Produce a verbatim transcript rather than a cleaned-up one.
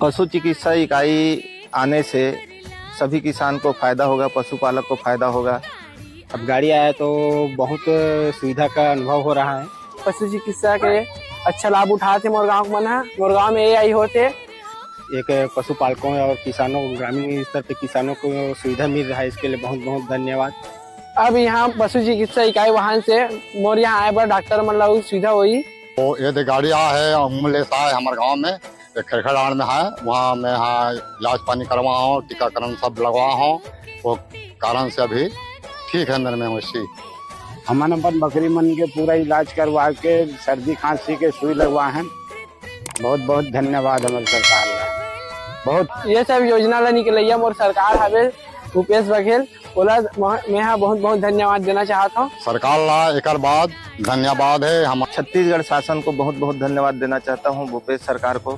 पशु चिकित्सा इकाई आने से सभी किसान को फायदा होगा, पशुपालक को फायदा होगा। अब गाड़ी आया तो बहुत सुविधा का अनुभव हो रहा है। पशु चिकित्सा के अच्छा लाभ उठात हे मोर गांव के मन ह। मोर गांव में ए आई होत हे। एक पशुपालकों और किसानों, ग्रामीण स्तर पे किसानों को सुविधा मिल रहा है, इसके लिए बहुत बहुत धन्यवाद। अब यहाँ पशु चिकित्सा इकाई वाहन से मोर यहाँ आए बर डॉक्टर मन ला सुविधा होही। तो ये दे गाड़ी आ है, एम्बुलेंस आ है हमारे गांव में, ये खरखर आड़ में है, वहाँ मैं यहाँ इलाज पानी करवा हूँ, टीकाकरण सब लगवा हूँ, वो कारण से अभी ठीक है मेरे मवेशी। हमन अपन बकरी मन के पूरा इलाज करवा के सर्दी खांसी के सुई लगवा हैं। बहुत बहुत धन्यवाद हमर सरकार ला। बहुत ये सब योजना ला निकलैया मोर सरकार हवे भूपेश बघेल, ओला म-, मैं हा बहुत बहुत धन्यवाद देना चाहत हूँ। सरकार ला एकर बाद धन्यवाद है हम। छत्तीसगढ़ शासन को बहुत बहुत धन्यवाद देना चाहता हूँ, भूपेश सरकार को।